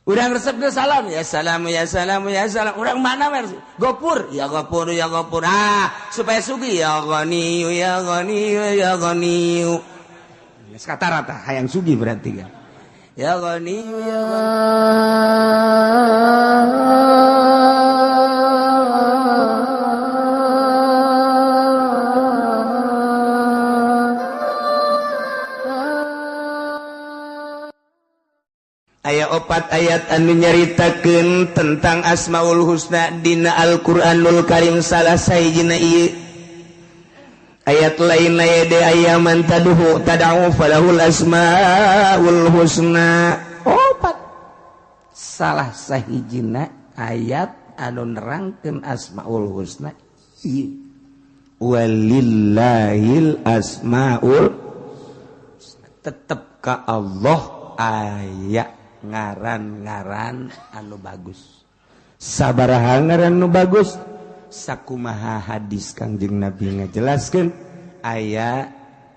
Urang resep ge salam ya salam ya salam ya salam. Urang mana versi? Gopur ya gopur ya gopur. Ah, supaya sugih ya ghaniyu ya ghaniyu ya ghaniyu. Geus kata rata hayang sugih berarti kan. Ya ghaniyu ya ghaniyu. Aya opat ayat anu nyaritakeun tentang Asmaul Husna dina Al-Qur'anul Karim salah sahijina ieu. Ayat lain aya de aya man taduhu tad'u falahul asmaul husna. Opat. Salah sahijina ayat anu nerangkeun Asmaul Husna ieu. Walillahil asmaul tetep ka Allah aya ngaran-ngaran anu bagus. Sabaraha ngaran anu bagus sakumaha hadis Kangjeng Nabi ngajelaskeun aya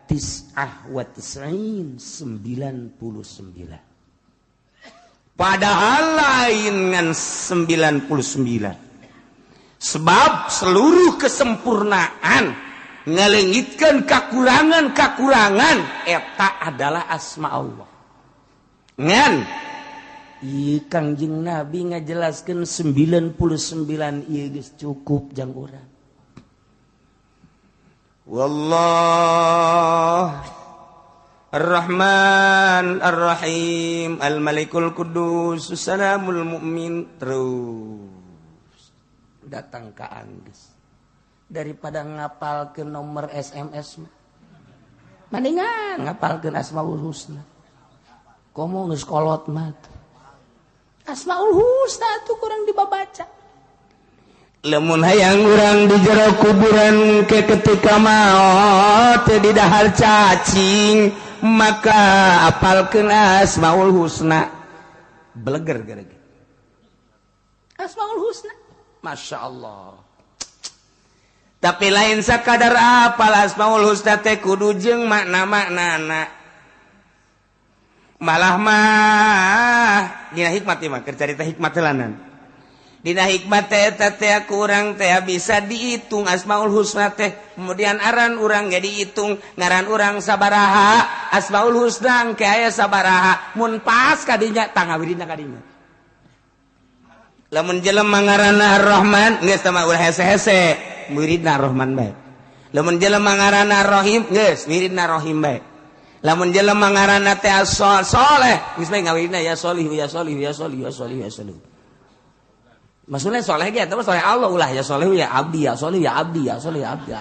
tis'ah wa tis'in 99. Padahal lain ngan 99. Sebab seluruh kesempurnaan ngalengitkeun kakurangan-kakurangan eta adalah asma Allah. Ngan Kangjeng Nabi ngajelaskeun 99 ieu geus cukup jang urang. Wallah Ar-Rahman Ar-Rahim Al-Malikul Qudus Salamul Mukmin terus datang ka anggeus. Daripada ngapalkeun nomor SMS mah mendingan ngapalkeun Asmaul Husna. Komo geus kolot mah Asmaul Husna tuh kurang dibaca. Lamun hayang urang di jero kuburan ke ketika maot di dahar cacing maka apalkeun Asmaul Husna. Beleger gara-gara. Asmaul Husna. Masya Allah. Tapi lain sakadar apal Asmaul Husna teh kudu jeung makna-maknana. Malah mah dina hikmat mah keur carita hikmat heulanana. Dina hikmat teh eta teh kurang teh bisa dihitung Asmaul Husna teh. Kemudian aran urang ge dihitung, ngaran urang sabaraha, Asmaul Husna engke aya sabaraha. Mun pas kadinya tangawiridna kadinya. Lamun jelema ngaranna Ar-Rahman geus teh mah ulah hese-hese, wiridna Ar-Rahman bae. Lamun jelema ngaranna Ar-Rahim geus wiridna Rahim bae. Lamun jelema ngaranna teh soleh geus bae ngawirina ya solih ya solih ya solih ya solih ya solih. Maksudnya soleh ge eta mah soleh Allah ulah ya soleh ya abdi ya solih ya abdi ya solih ya abdi.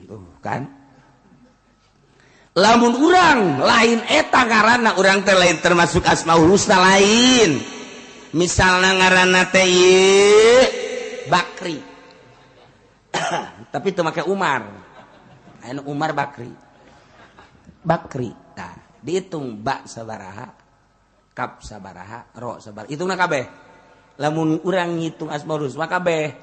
Tuh kan. Lamun urang lain eta ngaranna urang teh lain termasuk Asmaul Husna lain. Misalna ngaranna teh Bakri. Tapi teu make Umar. Anu Umar Bakri. Bakri. Nah, dihitung ba sabaraha, kap sabaraha, ro sabaraha. Hitungna kabeh. Lamun urang ngitung Asmaul Husna kabeh.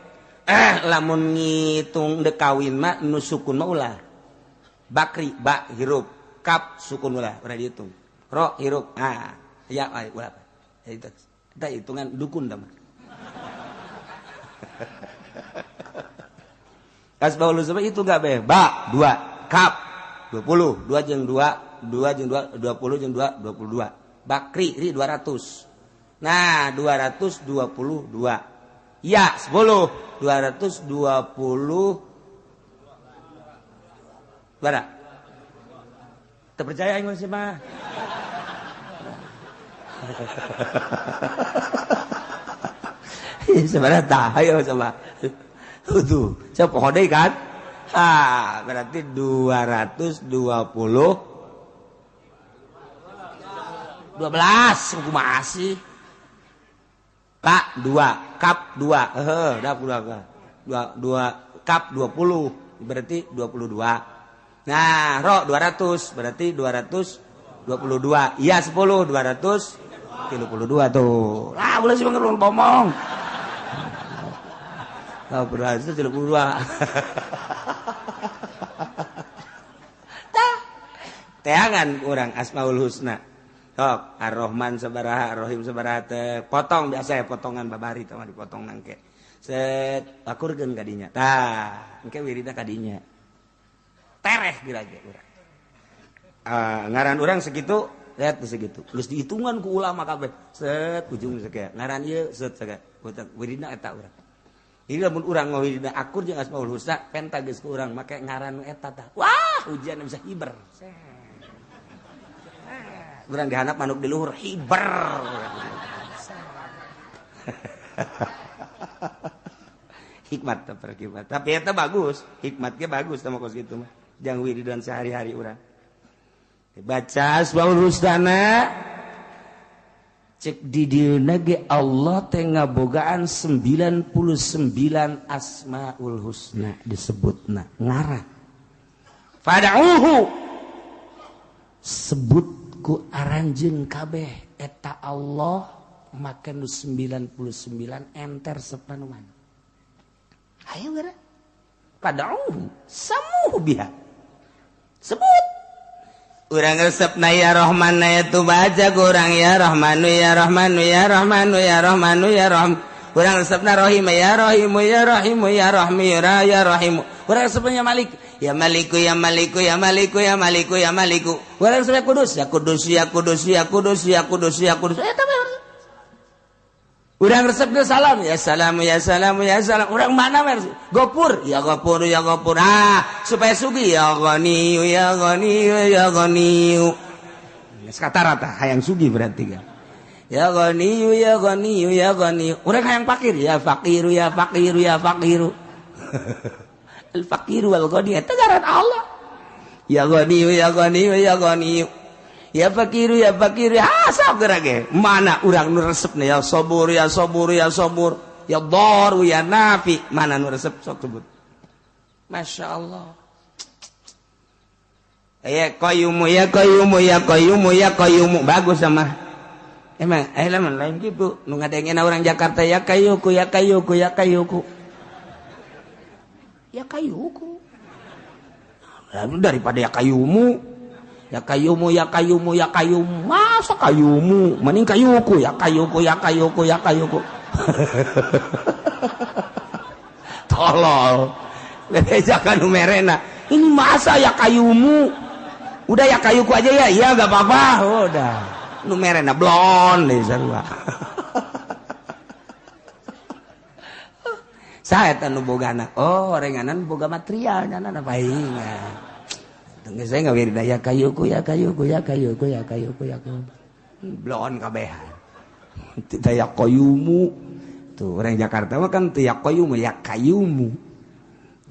Lamun ngitung deuk kawin mah nu sukun mah ulah. Bakri ba hirup, kap sukun ulah, ulah dihitung. Ro hirup, ah, ya ulah. Itu eta hitungan dukun da mah. Asmaul Husna itu kabeh. Ba 2, kap 20, 2 jeung 2, 2 jeung 2, 20 jeung 2, 22. Bakri ri 200. Nah, 222. Ya, 10, 220. Bara. Teu percaya aing sih mah. Sebenarnya tah ayo coba. Tuh, saya poho deui kan? Ah, berarti 220 12 kumaha sih? K 2, kap 2. Heuh, dah 2 2 kap 20 berarti 22. Nah, ro 200 berarti 222. Iya 10 232 tuh. Lah, ulah sih ngerung bomong. Lah 232. Tah. Teangan urang Asmaul Husna. Tok, Ar-Rahman sabaraha, Ar-Rahim sabaraha teh. Potong biasa ya potongan babari teh mah dipotong nangke. Set akurkeun ka dinya. Tah, engke wiridna ka dinya. Tereh geura ge urang. Ngaran urang segitu, lihat segitu. Geus dihitungan ku ulama kabeh. Set ujung sakieu. Ngaran ieu set sakieu. Wiridna eta urang. Jadi lamun urang ngawiridna akur jeung Asmaul Husna, penta geus ku urang make ngaran nu eta tah. Wah, ujian bisa hiber. Urang dihandap manuk di luhur hiber. Hikmat teh perkibat. Tapi eta bagus, hikmatnya bagus sama kos kitu mah. Jang wiridan sehari-hari urang. Baca Asmaul Husna cek di dieuna ge Allah teh ngabogaan 99 Asmaul Husna disebutna ngaran. Fad'uhu sebut ku aranjeun kabeh eta Allah make nu 99 enter sepanuan. Ayo geura. Fad'uhu samuhu biha. Sebut urang resepna ya Rahman na itu baca kurang ya Rahmanu ya Rahmanu ya Rahmanu ya Rahmanu ya Rahim. Urang resepna Rahim ya Rahimu ya Rahimu ya Rahmi ya Rahimu. Urang resepna Malik ya Maliku ya Maliku ya Maliku ya Maliku ya Maliku. Urang resepna Kudus ya Kudus ya Kudus ya Kudus ya Kudus ya Kudus. Eta mah urang resepna salam ya salamu ya salamu ya salam. Urang mana mer gopur ya gopur ya gopur. Ah supaya sugih ya ghaniyu ya ghaniyu ya ghaniyu. Geus kata rata hayang sugih berarti kan. Ya ghaniyu ya ghaniyu ya ghaniyu. Urang hayang fakir ya fakiru ya fakiru ya fakiru. Al fakiru wal ghani eta ngaran Allah. Ya ghaniyu ya ghaniyu ya ghaniyu. Ya fakiru ya fakiru ah sok geura ge. Mana urang nu resepna ya sabur ya sabur ya sabur ya daru ya nafi. Mana nu resep sok sebut. Masya Allah. Ya qayyumu ya qayyumu ya qayyumu ya qayyumu bagus sama. Emang lamun lain gitu nu ngadengena orang Jakarta ya kayuku ya kayuku ya kayuku. Ya kayuku. Daripada ya kayumu. Ya kayumu ya kayumu ya kayumu masa kayumu mending kayuku ya kayuku ya kayuku ya kayuku. Tolol bebejakan merena ini masa ya kayumu udah ya kayuku aja ya iya gak apa-apa udah nu merena blon deh sarua. Saya tanu boga anak oh renganan boga material nyana paingan. Saya nggak wirida ya kayuku ya kayuku ya kayuku ya kayuku ya kayuku blon kabehan tidak ya kayumu tuh orang Jakarta mah kan ya kayumu ya kayumu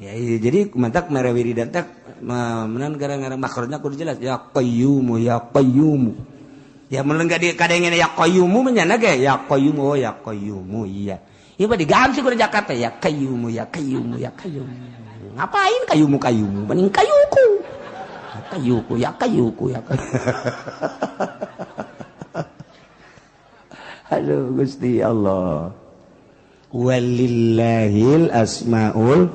ya jadi mantak mere wiridan teh menan gara-gara maksudnya kudu jelas ya kayumu ya kayumu ya mun enggak di kadengena ya kayumu menyana ge ya kayumu oh ya kayumu iya ieu mah diganti ku Jakarta ya kayumu ya kayumu ya kayumu ngapain kayumu kayumu mending kayuku kayuku ya kayuku ya kayuku. Aduh Gusti Allah. Walillahil asmaul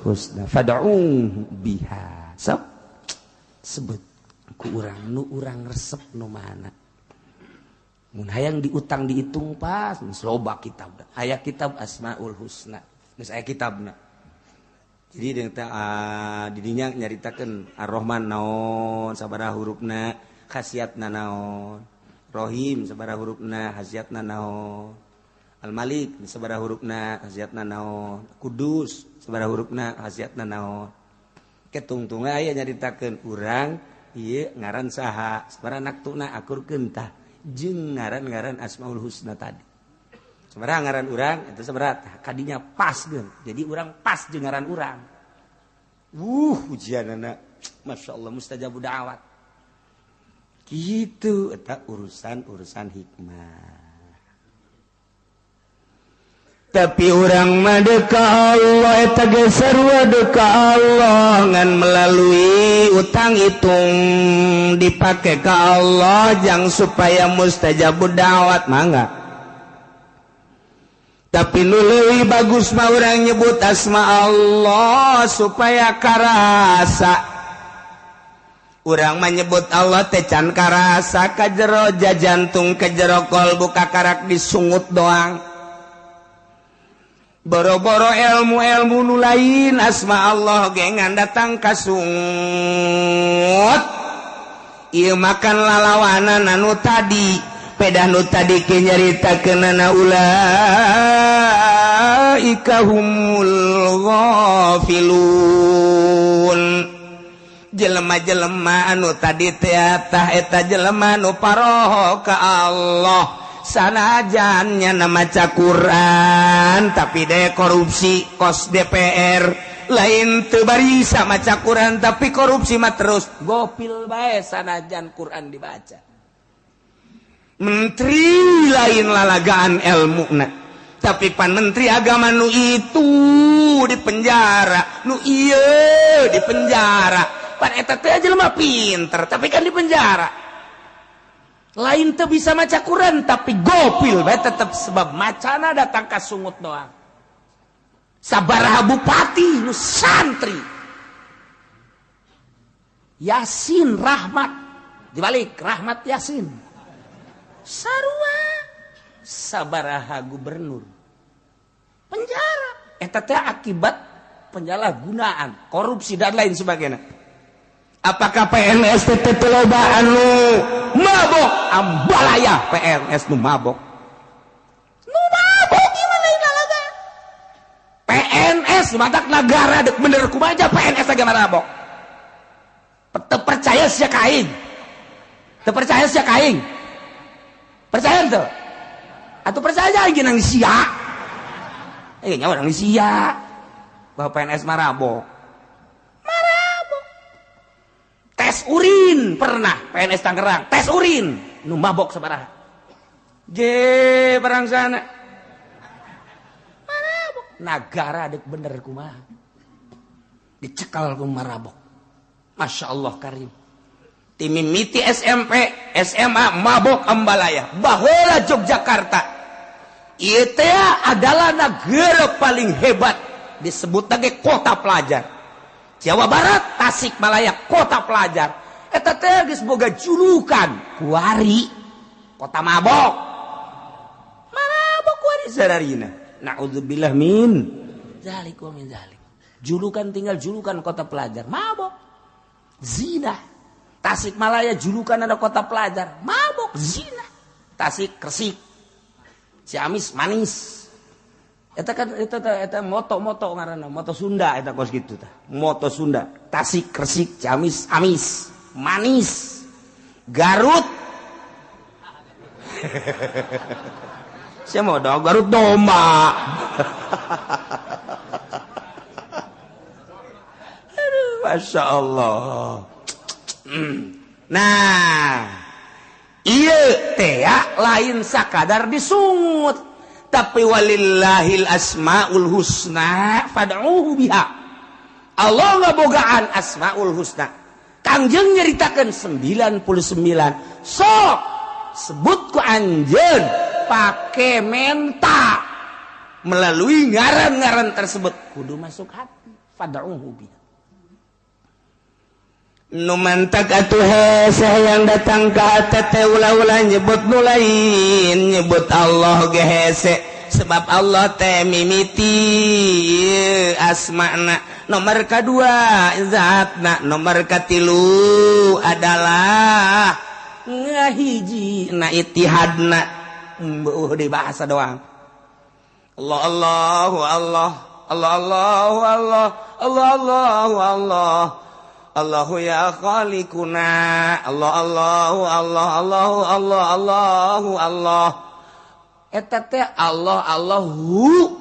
husna fad'uhu biha. Sok sebut ku urang nu urang resep nu mana. Mun hayang diutang dihitung pas geus loba kitab. Aya kitab Asmaul Husna. Geus aya kitabna. Jadi didinya nyaritakeun Ar-Rahman naon sabaraha hurufna, khasiatna naon. Rahim sabaraha hurufna, khasiatna naon. Al-Malik sabaraha hurufna, khasiatna naon. Kudus sabaraha hurufna, khasiatna naon. Ketungtung aya nyaritakeun urang ieu ngaran saha, sabaraha naktuna akurkeun tah jeung ngaran-ngaran Asmaul Husna tadi. Sabaraha ngaran urang itu sabaraha kadinya pas geun. Jadi urang pas jeung ngaran urang. Ujianana Masya Allah mustajabu da'wat. Gitu eta urusan-urusan hikmah. Tapi urang mah deka Allah eta ge sarua deka Allah ngan melalui utang hitung dipake ka Allah jang supaya mustajabu da'wat mangga. Tapi nu leuwih bagus mah urang nyebut asma Allah supaya karasa. Urang menyebut Allah teh can karasa ka jero jantung ke jero kolbu kakarak disungut doang. Boro-boro ilmu-ilmu nu lain asma Allah ge ngan datang ka sungut. Ieu makan lalawanan anu tadi, pedah nu tadi ke nyaritakeunana ulaika humul ghafilun. Jelema-jelema anu tadi teh eta jelema nu paroho ka Allah sanajan nya maca Quran tapi deh korupsi kos DPR lain teu barisa maca Quran tapi korupsi mah terus gopil bae sanajan Quran dibaca. Menteri lain lalagaan elmuna tapi pan menteri agama nu itu di penjara, nu ieu di penjara. Pan eta teh jelema pinter tapi kan di penjara. Lain teu bisa maca Quran tapi gopil bae tetep sebab macana datang ka sungut doang. Sabaraha bupati nu santri. Yasin Rahmat dibalik Rahmat Yasin. Sarua sabaraha gubernur penjara. Eta teh akibat penyalahgunaan, korupsi dan lain sebagainya. Apakah PNS teh loba anu mabok? Ambalaya PNS nu mabok. Nu mabok gimana lalaga? PNS matak negara dek bener kumaha PNS agama mabok. Teu percaya sia ka aing. Teu percaya sia ka aing. Percaya teu? Atuh percaya aing nang sia. Eh nyawa nang sia. Bahwa PNS marabok. Tes urin pernah PNS Tangerang, tes urin nu mabok sabaraha. Je barang sana. Marabok. Nagara dek bener kumaha. Dicekal ku marabok. Masya Allah karim. Timimiti SMP, SMA mabok ambalaya. Baheula Yogyakarta. Ieu teh adalah negara paling hebat disebut lagi kota pelajar. Jawa Barat, Tasikmalaya, kota pelajar. Eta teh geus boga julukan kuari kota mabok. Mabok kuari sararina. Naudzubillah min zalik wa min zalik. Julukan tinggal julukan kota pelajar, mabok. Zina. Tasikmalaya julukan ada kota pelajar, mabok, zina. Tasik Kresik. Ciamis manis. Eta kan eta moto-moto ngaranna, moto Sunda eta kos kitu tah. Moto Sunda, Tasik, Kresik, Ciamis, amis, manis. Garut. Sia mau dong Garut domba. Aduh, Masya Allah. Nah, ieu teh lain sakadar disungut. Tapi walillahil asmaul husna fad'uhu biha. Allah ngabogaan asmaul husna. Kangjeng nyeritakeun 99. Sok sebut ku anjeun pake menta melalui ngaran-ngaran tersebut kudu masuk hati fad'uhu biha. Nu mantak atuh hese yang datang ka hate teh ulah-ulah nyebut nu lain, nyebut Allah ge hese sebab Allah teh mimiti asmana. Nomor kadua zatna, nomor katilu adalah ngahiji na ittihadna. Beuh di bahasa doang. Allah Allahu Allah Allah Allahu Allah Allah Allahu Allah Allahu ya khaliquna Allah Allahu Allah Allahu Allah Allahu Allah. Eta teh Allah Allahu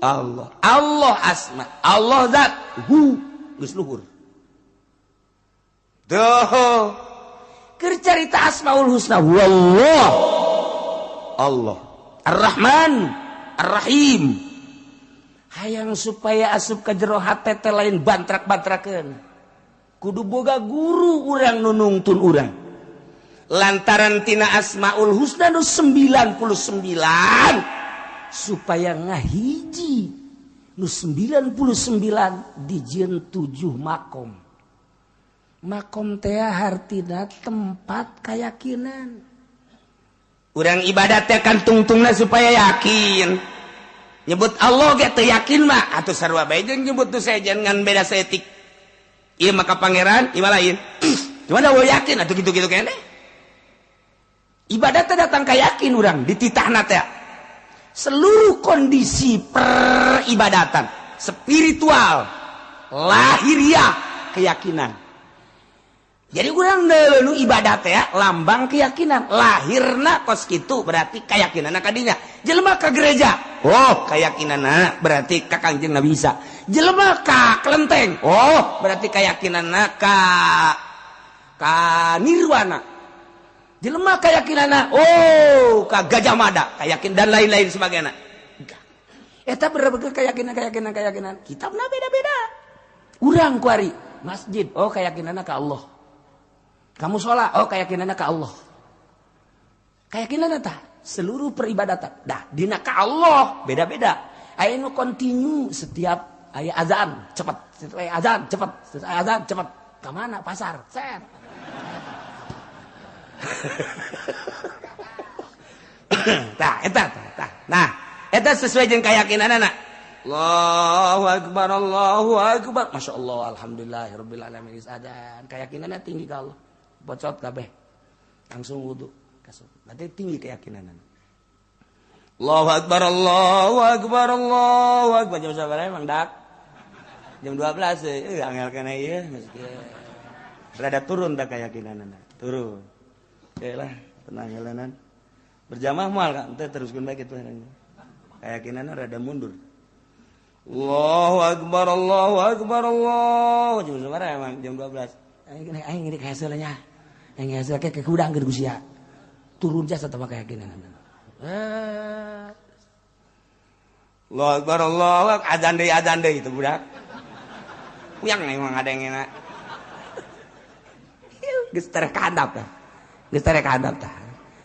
Allah Allah asma Allah zat hu geus luhur. Duh keur carita asmaul husna wallah Allah Ar-Rahman Ar-Rahim. Hayang supaya asup ka jero hate teh lain bantrak-bantrakeun. Kudu boga guru urang nu nungtun urang. Lantaran tina asmaul husna nu 99 supaya ngahiji nu 99 dijieun 7 makom. Makom teh hartina tempat keyakinan. Urang ibadat teh kan tungtungna supaya yakin. Nyebut Allah ge teu yakin mah atuh sarua bae jeung nyebut nu sejen ngan beda saeutik. Ieu mah ka pangeran, ieu mah lain. Cuma da yakin atuh kitu-kitu keneh. Ibadat teh datang ka yakin urang dititahna teh. Seluruh kondisi peribadatan spiritual, lahiriah, keyakinan. Jadi urang nu ibadat ya lambang keyakinan, lahirna kos kitu berarti keyakinan kadinya. Jelema ka gereja, oh keyakinanna berarti ka Kangjeng Nabi Isa. Jelema ka kelenteng, oh berarti keyakinanna ka nirwana. Jelema keyakinanna oh ka Gajah Mada, keyakin dan lain-lain sebagainya. Eta bener-bener keyakinan. Kitabna beda-beda. Urang kuari masjid, oh keyakinanna ka Allah. Kamu sholat, oh keyakinannya ke Allah. Keyakinannya tah seluruh peribadatan. Dah dina ka Allah beda-beda. Aya nu continue setiap aya azan cepat, setiap aya azan cepat, setiap aya azan cepat. Ka mana pasar? Set. Tah eta tah. Nah, eta sesuai jeung keyakinanna. Allahu akbar, Allahu akbar. Masyaallah, alhamdulillahirabbil alamin. Azan keyakinannya tinggi ka Allah. Bocot kabeh langsung wudu kasut. Berarti tinggi keyakinan. Allahu akbar, Allahu akbar, Allahu akbar. Jam sabaraha emang dak? Jam 12 angel kana ieu geus rada turun tak keyakinanna. Turun. Oke lah, tenang heuleunnan. Berjamaah moal kan teh teruskeun bae kitu. Keyakinanna rada mundur. Allahu akbar, Allahu akbar, Allah. Jam sabaraha emang? Jam 12. Aing ini hasilnya. Yang hasil kayak kudang ke usia turun jasa sama keyakinan. Allahu akbar, Allahu akbar, azan deui itu budak. Puyang emang ada yang enak. Geus terkadap tah. Geus terkadap tah.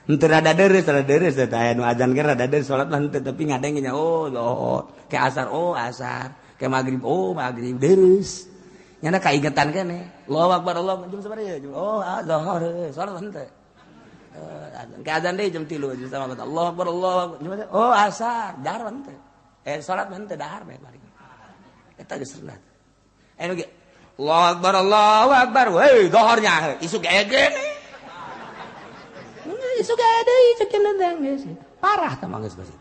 Henteu rada deureuh teh aya nu azan ge rada deureuh salat mah henteu tapi ngadengnya oh kayak asar oh asar, kayak maghrib oh maghrib deureuh. Nyana kaingetan kene. Allahu akbar, Allah jam sabaraha ya? Oh, zuhur, salat henteu. Ke azan deui jam 3 jam sama Allahu akbar, Allahu akbar. Oh, asar, dahar henteu. Salat henteu dahar bae balik. Eta geus rendah. Anu ge Allahu akbar, Allahu akbar. Weh, zuhurnya isuk aya gene. Isuk aya deui cek cenah geus. Parah tah mah geus geus.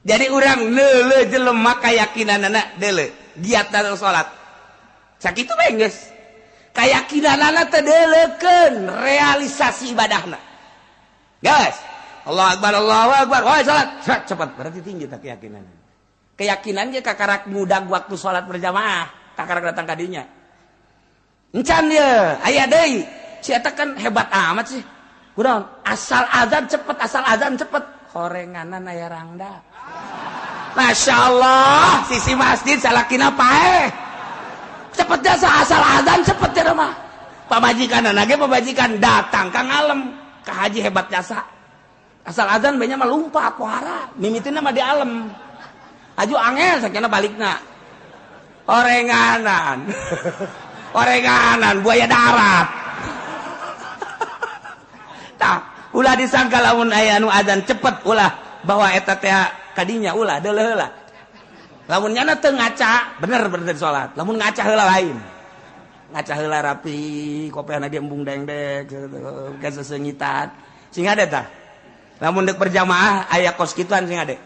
Jadi urang leuleuh jelema kayakinanana deuleuh. Giat dalam salat. Sakitu bae geus. Kayakinanana teh deuleukeun realisasi ibadahna. Guys, Allahu akbar, Allahu akbar. Woi salat, cepat. Berarti tinggi tah keyakinan. Keyakinan ge kakarak ngudag waktu salat berjamaah, kakarak datang ka dinya. Encan ye, aya deui. Si eta kan hebat amat sih. Kunaon? Asal azan cepet, asal azan cepet. Horenganan aya rangda. Masya Allah, sisi masjid salakina paeh. Cepet jasa asal azan cepet ya mah. Pamajikan lagi pamajikan datang ka ngalem, ka haji hebat jasa. Asal azan banyak mah lumpat pohara, mimitina mah di alem. Aju angel sakina balikna. Orenganan. Orenganan buaya darat. Tah, ulah disangka lamun aya anu azan cepet ulah bahwa eta teh kadinya ulah deuleuh heula. Lamun nyana teu ngaca, bener bener salat. Lamun ngaca heula lain. Ngaca heula rapi, kopeana ge embung dengdek, kasesengitan. Sing ade tah. Lamun deuk berjamaah aya kos kituan sing ade.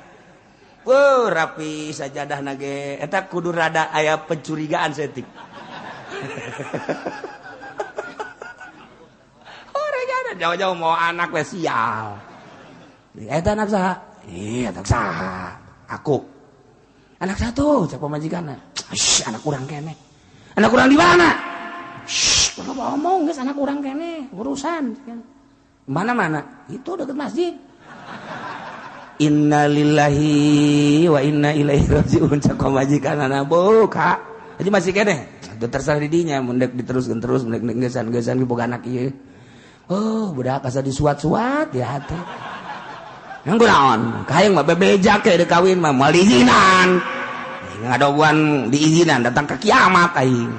Wuh, rapi sajadahna ge eta kudu rada aya pencurigaan setik. Orang jauh-jauh mau anak we sial. Eta anak saha? Iya, anak saha? Aku. Anak satu, cak pamajikanna. Shh, anak urang kene. Anak urang di mana? Shh, ulah ngomong geus anak urang kene, urusan. Mana-mana? Itu deket masjid. Innalillahi wa inna ilaihi rajiun cak pamajikanna buka. Jadi masih kene. Itu terserah di dinya, mun deuk diteruskeun terus, mun deuk geus-geusan boga anak ieu. Oh, budak asa disuat-suat ya hati. Yang kunaon? Kahayang mah bebeja ke deuk kawin mah moal diizinan. Ngadobuan diizinan datang ke kiamat aing.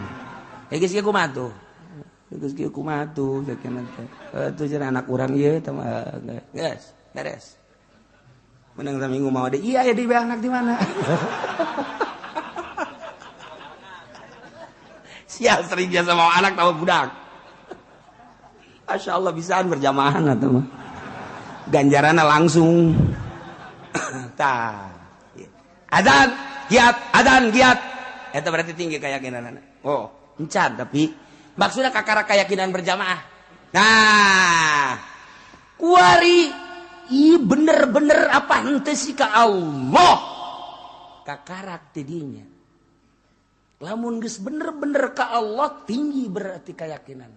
Geus kieu kumaha tuh? Geus kieu kumaha tuh sakeuna teh. Atuh cenah anak urang ieu teh geus beres. Menang saminggu mau deui. Iya ya di anak di mana? Sial sering biasa mau anak tahu budak. Masya Allah bisaan berjamaah atau mah. Ganjaranna langsung. Tah. Adzan giat, adzan giat. Eta berarti tinggi keyakinanana. Oh, encan tapi maksudnya kakara keyakinan berjamaah. Nah, kuari ieu bener-bener apa henteu sih ka Allah. Kakarak tidinya. Lamun geus bener-bener ka Allah tinggi berarti keyakinan.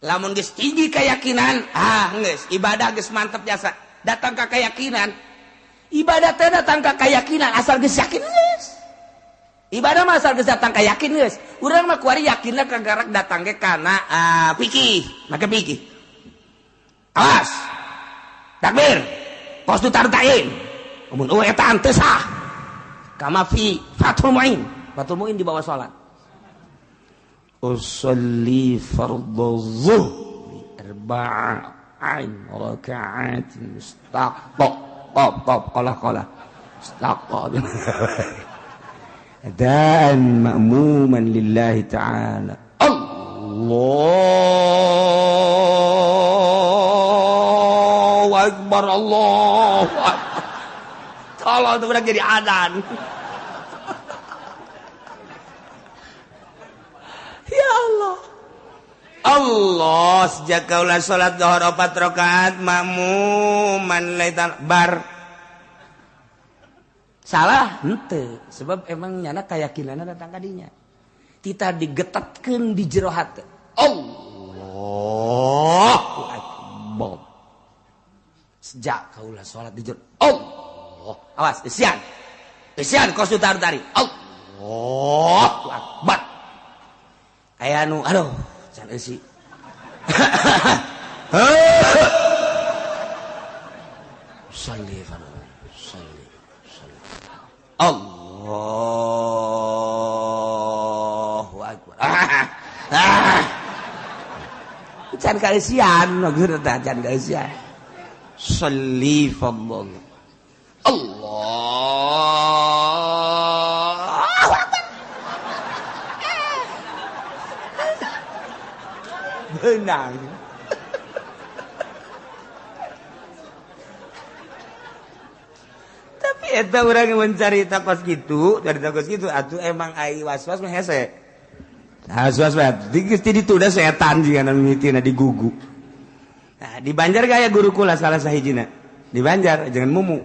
Lamun geus tinggi keyakinan, ah geus ibadah geus mantep jasa. Datang ka keyakinan. Ibadah teh datang ka keyakinan asal geus yakin geus. Ibadah mah asal geus datang ka yakin geus. Urang mah kuari yakinna kagarak datang ge kana fikih, make fikih. Awas. Takbir. Kos du tartain. Mun eueuh eta teu sah. Kama fi Fathul Muin. Fathul Muin di bawah salat. Usolli fardhu zuhri arba'in raka'atin mustaqqa qaf qaf qala qala mustaqqa adaan ma'muman lillahi ta'ala. Allahu akbar Allahu akbar. Tolong tuh budak jadi adzan. Ya Allah. Allah sejak kaulah salat zuhur 4 rakaat makmuman laitan bar. Salah henteu sebab emang nyana keyakinanna datang ka dinya. Tita digetetkeun di jero hate. Allahu akbar. Sejak kaulah salat di jero Allah. Awas isian. Isian kos taru-tari. Allahu akbar. Aya nu aduh can eusi. Shalli shalli shalli. Allahu akbar. Can kaeusian maksudna teh can kaeusian. Shalli fadl. Allahu akbar. Benang. Tapi eta urang mencari takos gitu, dari takos gitu atuh emang ai was-was mah hese. Was-was mah geus ti ditu da setan jiga nu mimitina digugu. Nah, di Banjar gaya guru kula salah sahijina. Di Banjar jangan mumu.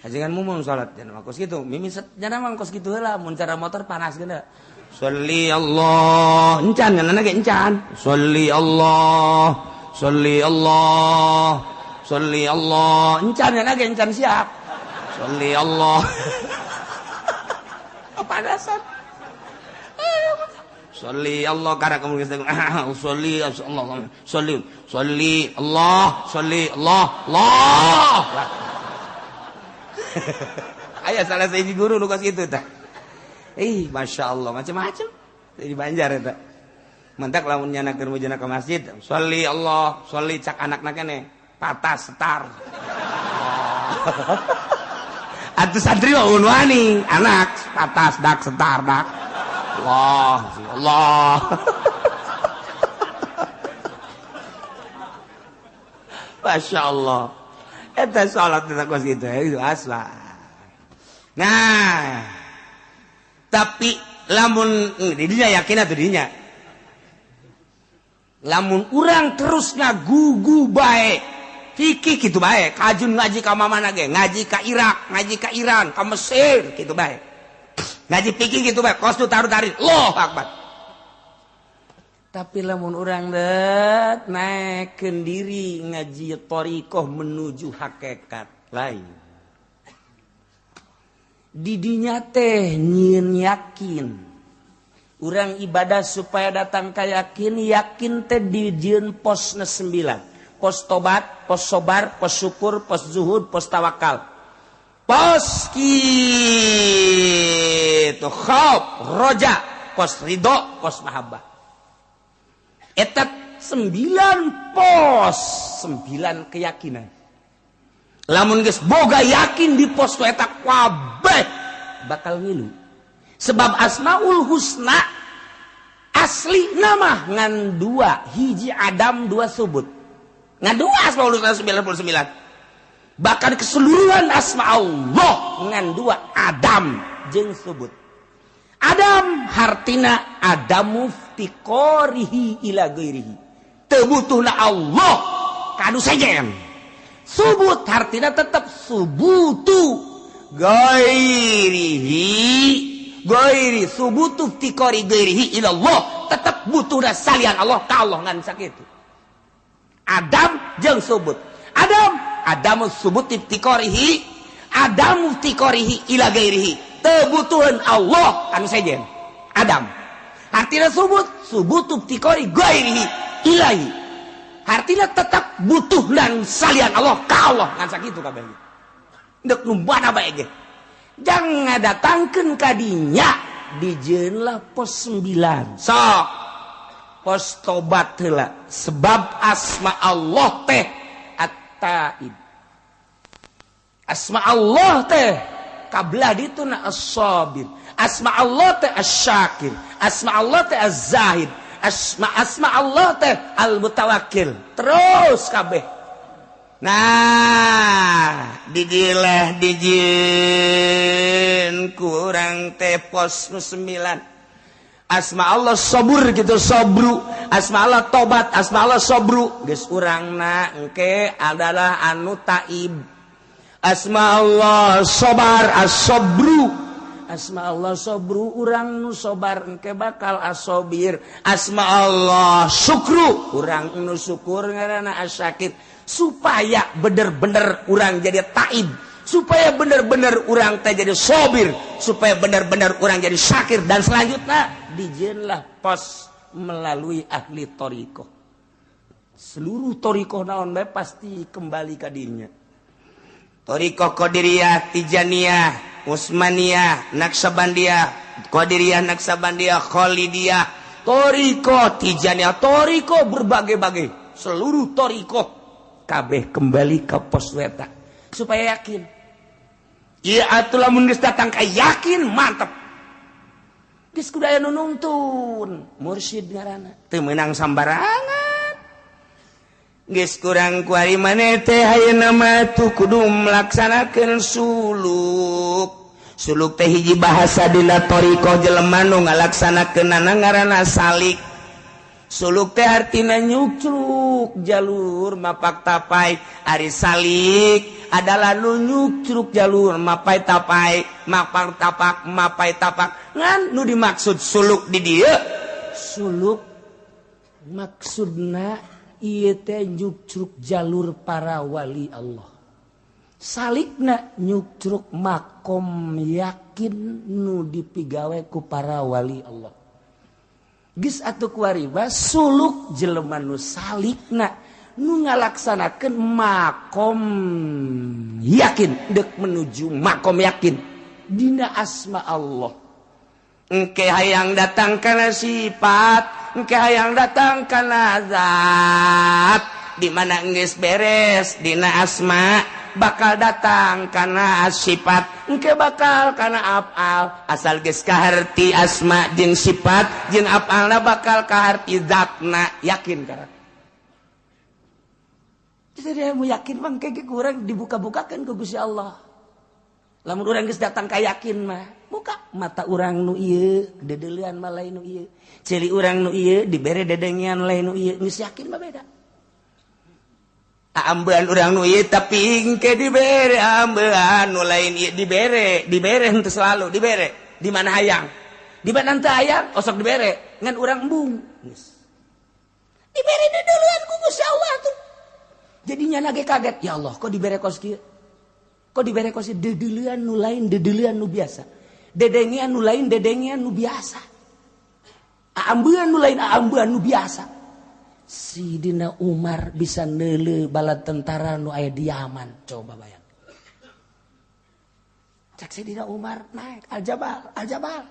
Jangan mumu salat jangan kos kitu. Mimi jangan mah kos kitu heula mun cara motor panas geuna. Sholli Allah, encan nganana ge encan. Sholli Allah, sholli Allah, sholli Allah, encan nganana ge encan siap. Sholli Allah. Panasan. Sholli Allah karena kamu geus sholli Allah, sholli, sholli Allah, sholli Allah, Allah. Aya salah sahiji guru nu kos kitu tah. Ih, masya Allah, macam-macam di Banjar eta. Mentak lamun nyana keur mujana ka masjid, sholli Allah, sholli cak anakna keneh, patas setar. Atuh santri mah wani, anak patas dak setar dak. Allah, Allah. Masya Allah. Eta salat eta kos kitu, itu asla. Nah, tapi lamun didinya yakin atuh didinya. Lamun urang terus ngagugu bae, fikih kitu bae, kajun ngaji ka mamana ge, ngaji ka Irak, ngaji ka Iran, ka Mesir kitu bae. Ngaji fikih kitu bae, kos tu taruh-tarik, Allahu akbar. Tapi lamun urang det naekkeun diri ngaji thariqah menuju hakikat lain. Didinya teh nyieun yakin. Urang ibadah supaya datang ka yakin, yakin teh dijieun posna 9. Pos tobat, pos sobar, pos syukur, pos zuhud, pos tawakal. Pos kitu khauf, roja, pos ridho, pos mahabbah. Eta 9 pos, 9 keyakinan. Lamun geus boga yakin di pos eta kabeh bakal ngilu. Sebab Asmaul Husna asli nama ngan dua, hiji adam, dua subut. Ngan dua Asmaul Husna 99. Bahkan keseluruhan asma Allah ngan dua, adam jeung subut. Adam hartina adamu iftiqarihi ila ghairihi. Teu butuhna Allah ka anu sejen. Subut hartina tetep subutu ghairihi, ghairi subutu iftiqari ghairihi ila Allah, tetep butuhna salian Allah ka Allah ngan sakitu. Adam jeung subut. Adam adamu subut iftiqarihi, adamu iftiqarihi ila ghairihi. Teu butuheun Allah anu sejen. Adam artinya subut, subutu iftiqari ghairihi ilahi. Artinya tetap butuh dan salian Allah ka Allah ngan sakitu kabeh. Deuk nu mana bae ge. Jangan datangkeun ka dinya dijieunlah pos 9. Sok pos tobat heula sebab asma Allah teh at-taib. Asma Allah teh kablah dituna as-sabir. Asma Allah teh as-syakir. Asma Allah teh az-zahid. Asma Allah teh al-mutawakkil. Terus kabeh. Nah, dijilah dijin kurang teh pos 9. Asma Allah sabur gitu sabru, asma Allah tobat, asma Allah sabru. Geus urangna engke adalah anu taib. Asma Allah sobar as-sabru. Asma Allah sobru urang nu sobar engke bakal asobir. Asma Allah syukru urang nu syukur ngaranna asyakir. Supaya bener-bener urang jadi taib, supaya bener-bener urang teh jadi sobir, supaya bener-bener urang jadi syakir, dan selanjutnya dijieunlah pos melalui ahli thariqah. Seluruh thariqah naon bae pasti kembali ka dirinya. Thariqah Qadiriyah, Tijaniyah, Utsmaniyah, Naqsyabandiyah, Qadiriyah, Naqsyabandiyah, Khalidiyah, thariqah Tijaniyah, thariqah berbagai-bagai, seluruh thariqah kabeh kembali ke pos weta supaya yakin. Ieu atuh lamun geus datang ka yakin mantep. Geus kudu aya nu nungtun, mursyid ngaranna. Teu meunang sambarangan. Geus kurang kuari maneh teh ayeuna mah tuh kudu melaksanakeun suluk. Suluk teh hiji bahasa dina thariqah jelema nu ngalaksanakeunana ngaranna salik. Suluk teh artina nyukcruk jalur mapak tapai. Ari salik adalah nu nyukcruk jalur mapai tapai, mapak tapak, mapai tapak. Ngan nu dimaksud suluk di dieu, suluk maksudna ieu teh nyukcruk jalur para wali Allah. Salikna nyukcruk makom yakin nu dipigawe ku para wali Allah. Geus atuh kuari mah suluk jelema nu salikna nu ngalaksanakeun makom yakin deuk menuju makom yakin dina asma Allah. Engke hayang datang kana sifat, engke hayang datang kana zat. Di mana geus beres dina asma bakal datang kana sifat, engke bakal kana afal. Asal geus kaharti asma jeung sifat jeung afalna bakal kaharti zatna yakin kana. Jadi mau yakin mah engke kurang dibuka-bukakeun ku Gusti Allah. Lamun urang geus datang ka yakin mah buka mata urang nu ieu dedeulean mah lain nu ieu, ceuli urang nu ieu dibere dedengean lain nu ieu, geus yakin mah beda. Ambean urang nu ieu tapi engke dibere ambean nu lain ieu, dibere, dibere henteu selalu dibere. Di mana hayang, di mana henteu hayang osok dibere ngan urang embung geus dibere dedeulean ku Gusti Allah tuh. Jadinya lagi kaget, ya Allah kok dibere kos kieu, kok dibere kos ieu, dedeulean nu lain dedeulean nu biasa, dedengean nu lain dedengean nu biasa, ambean nu lain ambean nu biasa. Sidina Umar bisa neuleuh bala tentara nu aya di Yaman, coba bayang. Cak Sidina Umar naik al-jabal, al-jabal.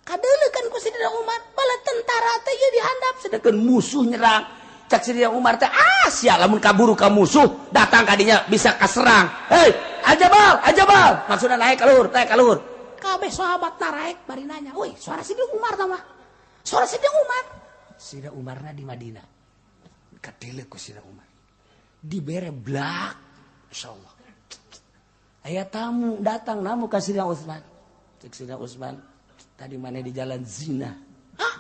Kadeuleu kan ku Sidina Umar, bala tentara teh ieu dihandap sedengkeun musuh nyerang. Cak Sidina Umar teh, ah sia lamun kaburu ka musuh datang kadinya bisa kaserang. Hei, ajabal, ajabal. Maksudna naik ka luhur, naik ka luhur. Kabeh sahabat naraek bari nanya, "Woi, suara Sidina Umar tah mah." Suara Sidina Umar. Sidina Umarna di Madinah. Kadeuleu ku Sidina Umar. Dibere blak, insyaallah. Aya tamu datang namu ka Sidina Utsman. Cek Sidina Utsman, tadi mana di jalan zina. Hah?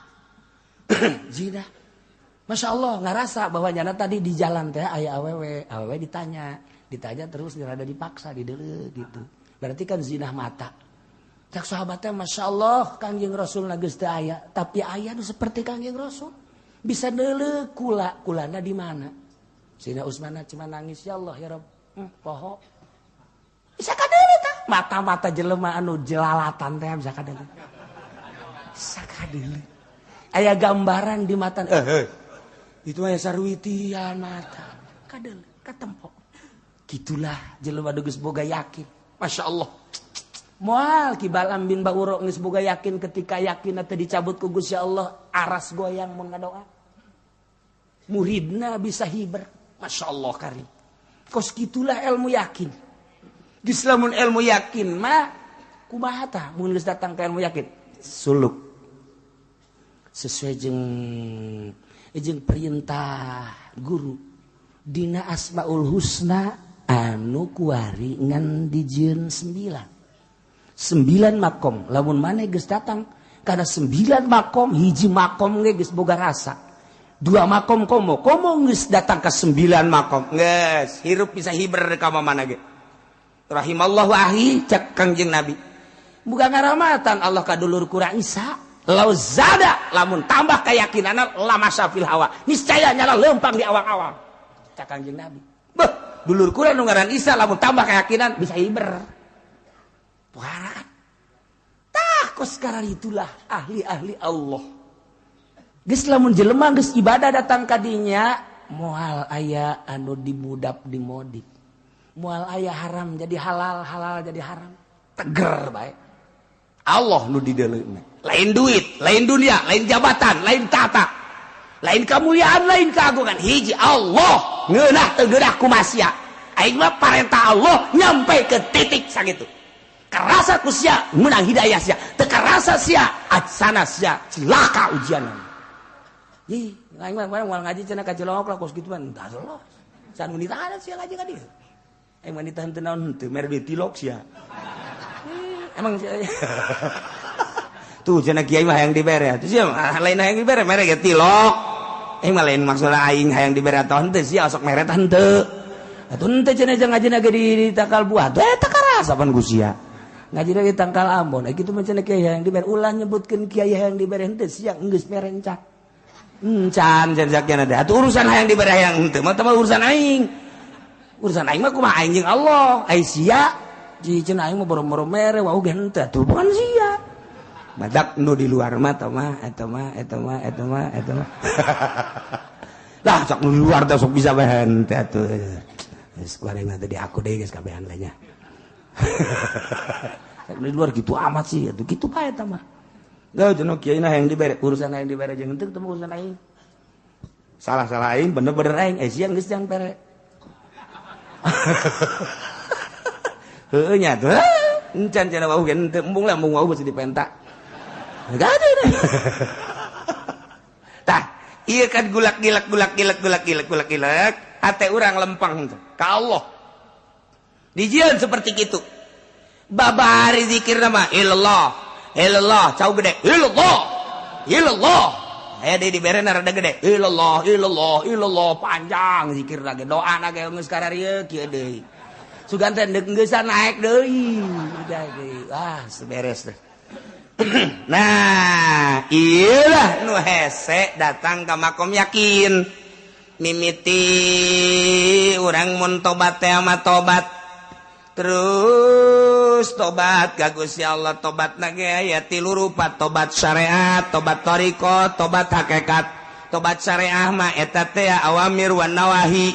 Zina. Masya Allah ngerasa bahwa nyana tadi di jalan teh aya awewe, awewe ditanya, ditanya terus rada dipaksa dideuleu gitu. Berarti kan zina mata. Cak sahabatnya Masya Allah Kangjeng Rasul geus teu aya, tapi aya nu seperti Kangjeng Rasul. Bisa deuleu kula, kulana di mana? Sidina Utsman cuma nangis ya Allah ya Rabb. Poho. Bisa kadeuleu tah. Mata-mata jelema anu jelalatan teh bisa kadeuleu. Bisa kadeuleu. Aya gambaran di mata. Itu aya sarwitian mata. Kadeuleu, katempo. Gitulah jelema geus boga yakin. Masya Allah. Moal Ki Balam bin Bauro geus boga yakin ketika yakin teh dicabut ku Gusti Allah, aras goyang mun ngadoa. Muridna bisa hiber. Masya Allah karim. Kos gitulah ilmu yakin. Geus lamun ilmu yakin mah kumaha tah mun geus datang ka ilmu yakin? Suluk. Sesuai jeung perintah guru. Dina Asmaul Husna anu kuari ngan dijieun 9. 9 makom. Lamun maneh geus datang kana 9 makom, hiji makom ge geus boga rasa. 2 makom komo, komo geus datang ka 9 makom. Geus hirup bisa hiber ka mana ge. Rahimallahu ahi cak Kangjeng Nabi. Bukan ngaramatan Allah ka dulur kurang Isa. Lau zada lamun tambah keyakinanna lama syafil hawa. Niscaya nyala lempang di awang-awang. Cak Kangjeng Nabi. Beuh, dulur kurang nu ngaran Isa lamun tambah keyakinan bisa hiber. Pohara. Tah kos sekarang itulah ahli-ahli Allah. Geus lamun jelema geus ibadah datang ka dinya moal aya anu dimudap dimodif. Moal aya haram jadi halal, halal jadi haram. Teger bae. Allah nu dideuleuna. Lain duit, lain dunia, lain jabatan, lain tata. Lain kemuliaan, lain keagungan. Hiji Allah ngeunah teu geunah kumasia. Aing mah parentah Allah nyampe ke titik sakitu. Karasa ku sia menang hidayah sia, teu karasa sia atsana sia cilaka ujianna. Ih, aing mah moal ngaji cenah ka Cilongok lah kos kitu mah entah los. San nu ditahan sia ngaji ka dieu. Aing mah ditahan teu naon henteu mere duit tilok sia. Emang sia. Tuh cenah kiai mah hayang dibere. Tuh sia lain hayang dibere mere ge tilok. Aing mah lain maksudna aing hayang dibere atau henteu sia sok mere tah henteu. Atuh henteu cenah jeung ngajina ge di tangkal buah. Tuh eta karasa pan ku sia. Ngaji lagi tangkal Ambon. Kitu mah cenah kiai hayang dibere ulah nyebutkeun kiai hayang dibere henteu sia geus mere encan. Encan cenah ada. Atuh urusan hayang dibere hayang henteu mah teh urusan aing. Urusan aing mah kumaha aing jeung Allah. Ai sia di cenah aing mah boro-boro mere wau ge henteu atuh bukan sia. Badak nu di luar mah tah mah eta mah eta mah eta mah eta mah. Lah sok nu di luar teh sok bisa bae henteu atuh. Geus kuari mah teh di aku deui geus kabehan lah nya. Di luar gitu amat sih, atuh kitu bae eta mah. Gak cenah kiai na hayang dibere, urusan hayang dibere jeung henteu teh urusan aing. Salah-salah aing, bener-bener aing, sia geus jang pere. Heueuh nya tuh. Encan cenah wau ge henteu, embung lah embung wau geus dipenta. Gak ada. Tah, ieu kan gulak-gilak gulak-gilak gulak-gilak gulak-gilak, hate urang lempang teh ka Allah. Dijieun seperti kitu. Babari zikir nama ilallah, ilallah, cau gede, ilallah, ilallah. Aya deui dibere rada gede, ilallah, ilallah, ilallah, panjang zikir lagi, doa na ge geus kararieu kieu deui. Sugan teh deuk geusan naik deui. Udah deui. Ah, beres teh. Nah, iyalah nu hese datang ka makom yakin. Mimiti urang mun tobat teh mah tobat. Terus tobat ka Gusti Allah, tobatna ge aya tilu rupa, tobat syariat, tobat thariqah, tobat hakikat. Tobat syariah mah eta teh awamir wan nawahi.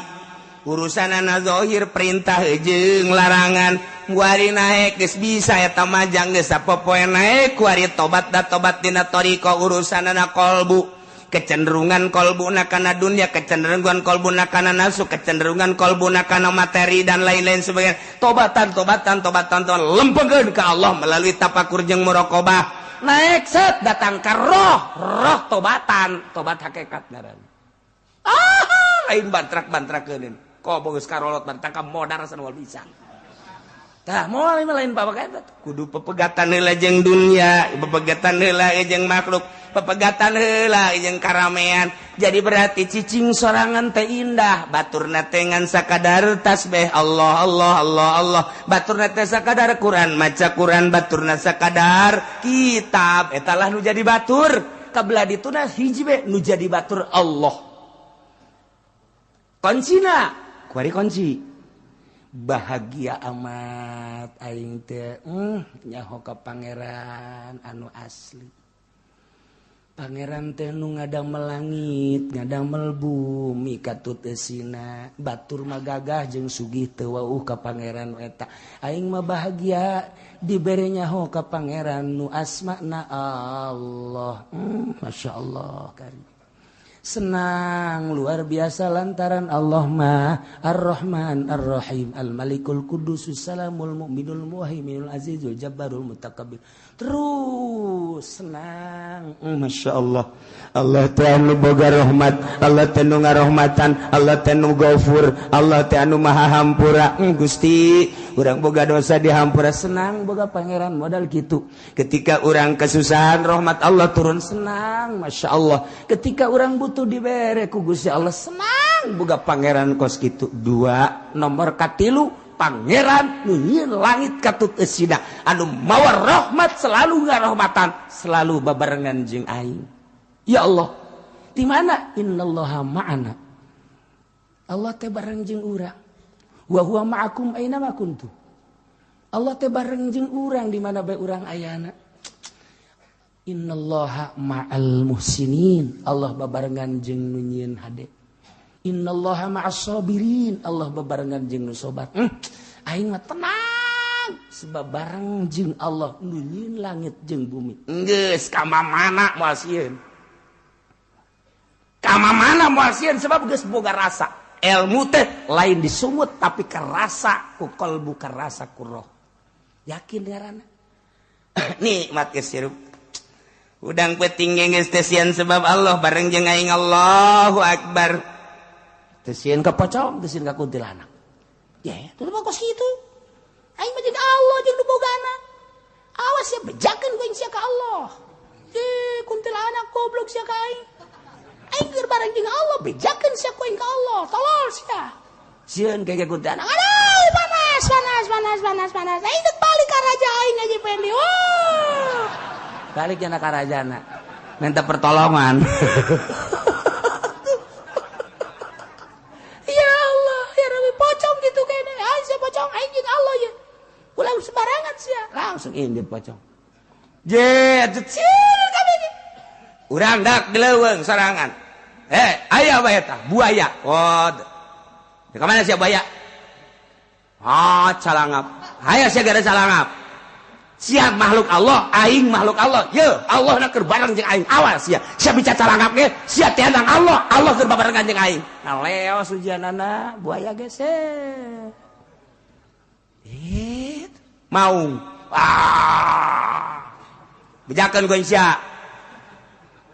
Urusanana zahir perintah jeung larangan, Kuari naik geus bisa eta majang geus sapopoe naik kuari tobat da tobat dina thariqah urusanana kolbu. Kecenderungan kolbuna kana dunia, kecenderungan kolbuna kana nafsu, kecenderungan kolbuna kana materi dan lain-lain sebagainya. Tobatan, tobatan, tobatan, tobatan, lempengkeun ka Allah melalui tapakur jeung muraqabah. Naik set datang ka roh, roh tobatan, tobat hakikat ngaranna. Ah, lain bantrak-bantrakeun. Kobo geus karolot bantrak ka modar asa moal bisa. Tah moal lain bapak kudu pepegatan heula jeung dunia, pepegatan heula jeung makhluk, pepegatan heula jeung karamean. Jadi berarti cicing sorangan teh indah, baturna teh ngan sakadar tasbih Allah Allah Allah Allah, baturna teh sakadar Quran, maca Quran, baturna sakadar kitab, eta lah nu jadi batur. Kabelah dituna hiji be nu jadi batur Allah. Kuncina, kuari kunci. Bahagia amat aing teh nyaho ka pangeran anu asli. Pangeran teh nu ngadamel langit, ngadamel bumi katut eusina, batur mah gagah jeung sugih teu wauh ka pangeran eta. Aing mah bahagia dibere nyaho ka pangeran nu asmana Allah. Masyaallah karim. Senang luar biasa lantaran Allah mah Ar-Rahman Ar-Rahim Al-Malikul Qudus Salamul Mu'minul Muhaiminul Azizul Jabbarul Mutakabbir. Terus senang. Masya Allah. Allah teh anu boga rahmat, Allah teh nu ngarahmatan, Allah teh nu gafur, Allah teh anu maha hampura. Gusti, urang boga dosa dihampura, senang boga pangeran modal kitu. Ketika urang kesusahan rahmat Allah turun, senang, Masya Allah. Ketika urang butuh dibere ku Gusti Allah, senang boga pangeran kos kitu. Dua, nomor katilu pangeran nu nyieun langit katut eusina anu mawa rahmat selalu ngarahmatan selalu babarengan jeung aing. Ya Allah, di mana innallaha ma'ana? Allah teh bareng jeung urang. Wa huwa ma'akum aina ma kuntum. Allah teh bareng jeung urang di mana bae urang ayana. Innallaha ma'al muhsinin. Allah babarengan jeung nu nyieun hade. Innallaha ma'as sabirin. Allah babarengan jeung nu sabar. Aing mah tenang sebab bareng jeung Allah nu nyieun langit jeung bumi. Geus ka mana moal sieun. Ka mana moal sieun sebab geus boga rasa. Ilmu teh lain disumut tapi kerasa ku kalbu, kerasa ku roh. Yakin ngaranna. Nikmat geus hirup. Udang peuting geus teh sieun sebab Allah bareng jeung aing Allahu Akbar. Teu sieun ka pocong, teu sieun ka kuntilanak. Ya, teu mah kos kitu. Aing mah jeung Allah jeung nu bogana. Awas ya bejakeun ku sia ka Allah. Eh, kuntilanak goblok sia ka aing. Aing keur bareng jeung Allah, bejakeun sia ku aing ka Allah. Tolol sia. Sieun ka kuntilanak. Aduh, panas, panas, panas, panas, panas. Aing teh balik ka raja aing aja pendi. Oh. Balik nya ka rajana. Minta pertolongan. Pocong aing jeung Allah ya. Ulah sembarangan sia. Langsung indit pocong. Je, atuh kabeh. Urang dak di leuweung sorangan. Aya bae eta, buaya. Oh. Di ka mana sia buaya? Ah, calangap. Aya sia gara calangap. Sia makhluk Allah, aing makhluk Allah. Ye, Allah na keur bareng jeung aing. Awas sia. Sia bicara calangap ge, sia teh Allah, Allah keur babarengan jeung aing. Nah, leos ujianana buaya geser. Maung. Ah. Bejakeun ku sia.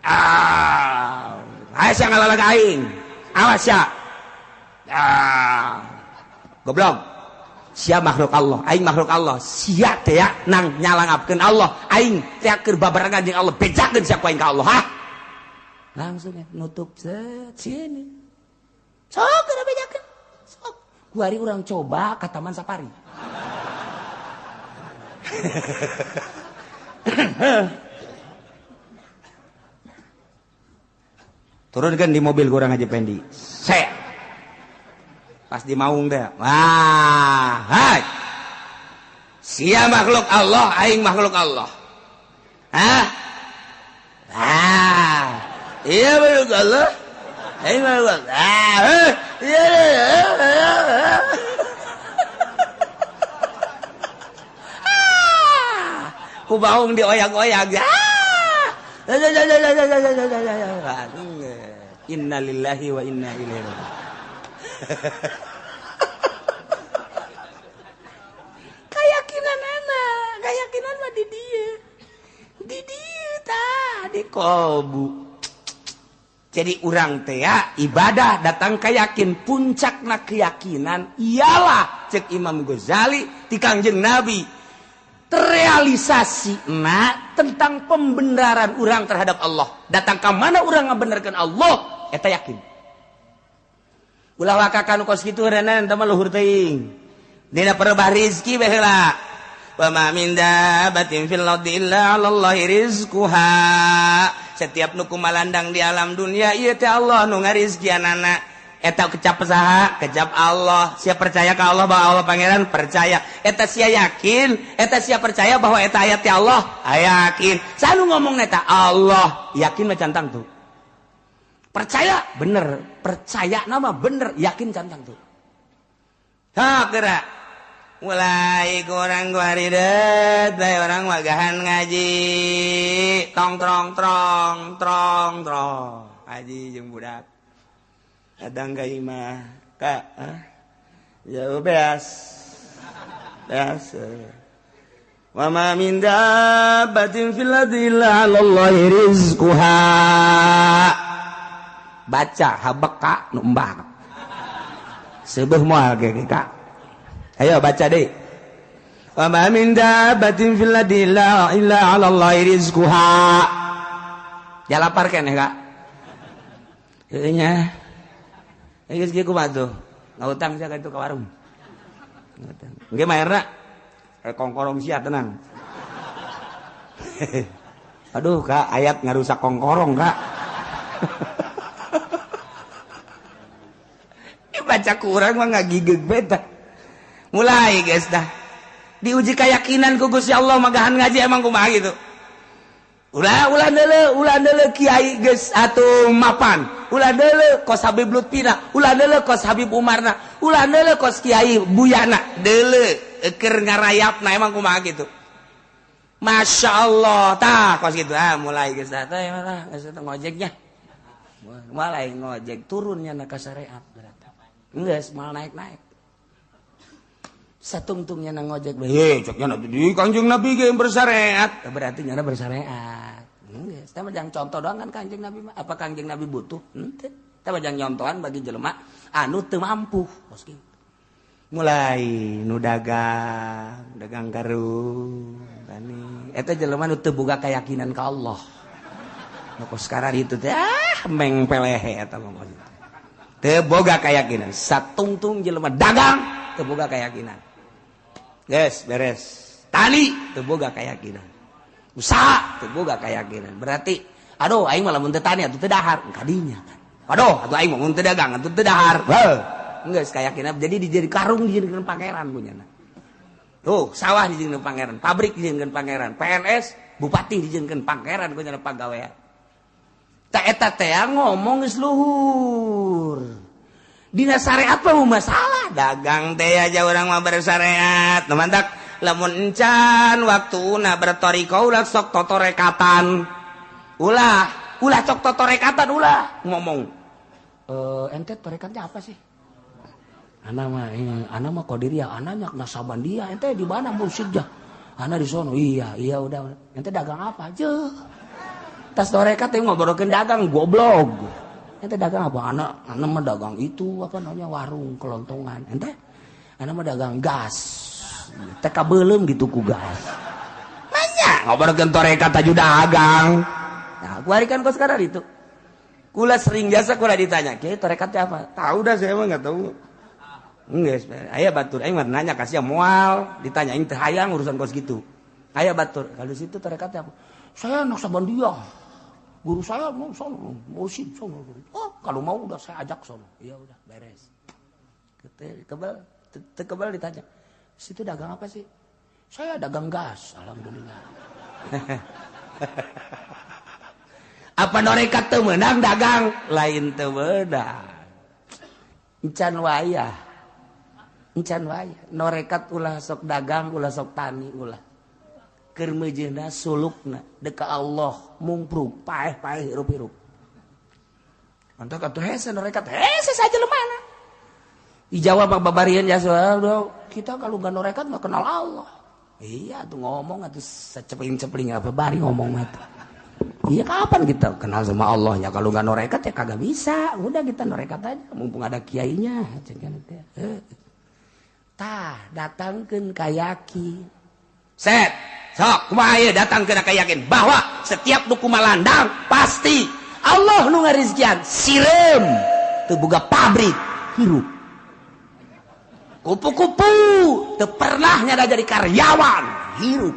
Ah. Aya sia ngalalag aing. Awas sia. Ah. Goblok. Sia makhluk Allah, aing makhluk Allah. Sia teh nang nyalangapkeun Allah, aing teh keur babarengan jeung Allah, bejakeun sia ku aing ka Allah, ha? Langsung ya nutup set sini. Sok keur bejakeun. Sok. Kuari urang coba ka Taman Safari. Turunkan di mobil kurang aja Pendi. Saya pas di maung deh. Wah, hai. Sia makhluk Allah, aing makhluk Allah. Hah? Ah. Iya makhluk Allah. Aing makhluk Allah. Ah, iya. Ku baung dioyak-oyak. Innalillahi wa inna ilaihi raji'un. Keyakinan anak, keyakinan mah di dieu. Di dieu tah, di kolbu. Jadi urang teh ya, ibadah datang keyakin, puncakna keyakinan ialah cek Imam Ghazali ti Kangjeng Nabi terrealisasi na tentang pembenaran urang terhadap Allah. Datang ke mana urang ngabenerkeun Allah, eta yakin. Ulah wakakan kos kitu renan teh mah luhur teuing. Dina perebah rizki bae heula. Wa ma min dabbatin fil ardi illa 'alallahi rizquha. Setiap nu kumalandang di alam dunia ieu teh Allah nu ngarizkianana. Eta kecap saha? Kecap Allah. Sia percaya ka Allah bahwa Allah pangeran? Percaya. Eta sia yakin, eta sia percaya bahwa eta ayat ti Allah? Yakin. Sanu ngomong eta Allah, yakin mah cantang tuh. Percaya bener, percaya nama bener, yakin cantang tuh. Ha geura. Mulai kurang guaridet, bae orang wagahan ngaji. Tong trong trong trong trong. Ngaji jeung budak. Kadang ka imah, Kak, ya beas. Beas. Wa ma min dabbatin fil ardi illa 'alallahi rizquha. Baca habeka nu embak. Seubeuh moal ge Kak. Ayo baca deh. Wa ma min dabbatin fil ardi illa 'alallahi rizquha. Ya lapar keneh Kak. Heuh nya. Geus kieu kumaha tuh? Ngahutang sia ka itu ka warung. Ngahutang. Engke mayarna kongkorong sia tenang. Aduh Kak, ayat ngarusak kongkorong Kak. Baca kurang mah ngagigeg beta. Mulai guys dah. Diuji keyakinan ku Gusti Allah magahan ngaji emang kumaha gitu. Ulah ulah deuleu kiai geus atuh mapan. Ulah deuleu kos Habib Lutfina, ulah deuleu kos Habib Umarna, ulah deuleu kos Kiai Buyana, deuleu keur ngarayapna emang kumaha gitu. Masya Allah, tah kos gitu. Ah mulai geus dah teh mah geus ngojeknya. Mulai ngojek turunnya na ka syariat berarti. Geus moal naik-naik. Satungtungnya nang ngojek, heh ceknya di Kanjeng Nabi ge bersyariat, berarti nyana bersyariat. Geus, teh mah jang contoh doang kan Kanjeng Nabi mah. Apa Kanjeng Nabi butuh? Henteu. Teh mah jang nyontohan bagi jelema anu teu mampu. Kos kitu. Mulai nu dagang, dagang karung, tani. Eta jelema nu teu boga keyakinan ka Allah. Nu kos sekarang itu teh ah meng pelehe eta mah. Teu boga keyakinan. Satungtung jelema dagang teu boga keyakinan. Guys, beres. Tani teu boga keyakinan. Usaha teu boga keyakinan. Berarti aduh aing mah lamun teu tani atuh teu dahar kadinya kan. Aduh, atuh aing mah mun teu dagang atuh teu dahar. Heuh. Geus keyakinan jadi dijadi karung dijadikeun pangeran punyana. Tuh, sawah dijadikeun pangeran, pabrik dijadikeun pangeran, PNS, bupati dijadikeun pangeran punyana pagawean. Ta eta teh ngomong geus luhur. Dina syariat mah masalah dagang teh aja urang mah bersyariat. Nu mantak lamun encan waktuna bertoriko ulah sok totorekatan. Ulah, ulah sok totorekatan ulah ngomong. Ente torekatnya apa sih? Ana mah ana mah qadiriyah, ana nyak nasaban dia. Ente di mana mursyidnya? Ana di sono. Iya, iya udah. Ente dagang apa? Jeuh. Tas torekat teh ngobrolkeun dagang goblok. Ente dagang apa? Ana mah dagang itu apa namanya warung kelontongan. Ente ana mah dagang gas. TK beuleum gitu ku gas. Banyak ngobrolkeun torekat aju dagang. Nah, gua hari kan kok sekarang itu. Kula sering jasa kula ditanya, "Kiai torekatnya apa?" Tahu dah saya mah enggak tahu. Geus, aya batur aing mah nanya kasih moal, ditanya aing teu hayang urusan kos gitu. Aya batur, kalau situ torekatnya apa? Saya Naqsyabandiyah. Guru saya mau sono, mursyid sono. Oh, kalau mau udah saya ajak sono. Iya udah beres. Kebal, kebal ditanya. Situ dagang apa sih? Saya dagang gas, alhamdulillah. Apa norekat teu meunang dagang? Lain teu meunang. Encan wayah. Encan wayah. Norekat ulah sok dagang, ulah sok tani, ulah. Keur meujeuna sulukna deka Allah mungprung paeh-paeh hirup-hirup. Mantap atuh hese norekat hese saja lemana. Dijawab Pak babarian ya kita kalau nggak norekat nggak kenal Allah. Iya tuh ngomong atuh secepling-cepling apa bari ngomong mah. Iya kapan kita kenal sama Allah ya kalau nggak norekat ya kagak bisa. Udah kita norekat aja mumpung ada kiainya. Tah datangkeun ka yakin. Set sok kumaha ieu datangkeun ka yakin bahwa setiap nu kumalandang pasti Allah nu ngarizkian sireum teu boga pabrik hirup. Kupu-kupu teu pernah nyada jadi karyawan hirup.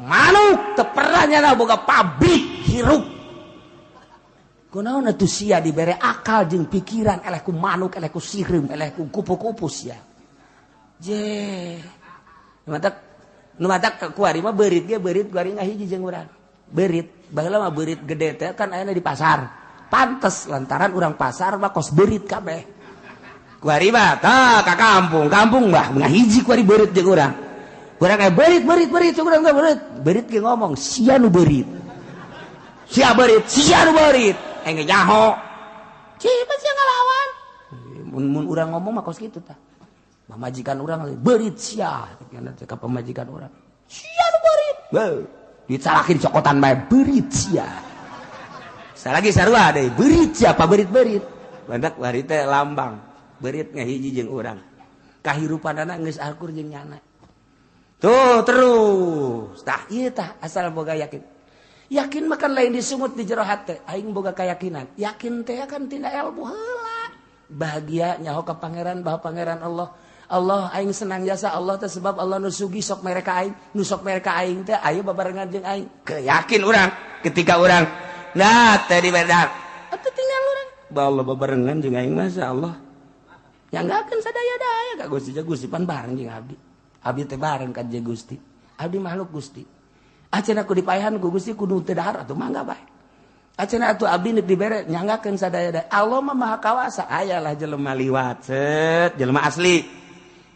Manuk teu pernah nyada boga pabrik hirup. Kunaon atuh sia dibere akal jeung pikiran eleh ku manuk eleh ku sireum eleh ku kupu-kupu sia. Je. Nu matak kuari mah beurit ge beurit kuari ngahiji jeung urang. Beurit baheula mah beurit gede teh kan ayeuna di pasar. Pantes lantaran urang pasar mah kos beurit kabeh. Kuari mah tah ka kampung, kampung mah ngahiji kuari beurit jeung urang. Urang aya beurit beurit beurit urang teh beurit. Beurit ge ngomong sia nu beurit. Sia beurit, sia nu beurit. Engge nyaho. Cipat sia ngalawan. Mun urang ngomong mah kos kitu tah. Pamajikan urang beurit sia, ka pamajikan urang. Sia nu beurit. Beuh. Dicalakin cokotan bae beurit sia. Salagi sarua deui beurit sia apa beurit-beurit. Bandak bari teh lambang. Beurit ngahiji jeung urang. Kahirupanana geus akur jeung nyana. Tuh terus. Tah ieu tah asal boga yakin. Yakin mah kan lain disungut di jero hate. Aing boga keyakinan. Yakin teh kan tina ilmu heula. Bahagia nyaho ka pangeran bahwa pangeran Allah. Allah aing senang jasa Allah teh sebab Allah nu sugi sok mere ka aing, nu sok mere ka aing teh ayo babarengan jeung aing. Keyakin urang ketika urang nah teh dibedar. Atuh tinggal urang. Bah Allah babarengan jeung aing masa Allah. Ya enggak akan sadaya-daya ka Gusti Gusti pan bareng jeung abdi. Abdi teh bareng ka jeung Gusti. Abdi makhluk Gusti. Acenah ku dipaehan ku Gusti kudu teu dahar atuh mangga bae. Acenah atuh abdi neuk dibere nyanggakeun sadaya-daya. Allah mah maha kawasa. Ayalah jelema liwat set jelema asli.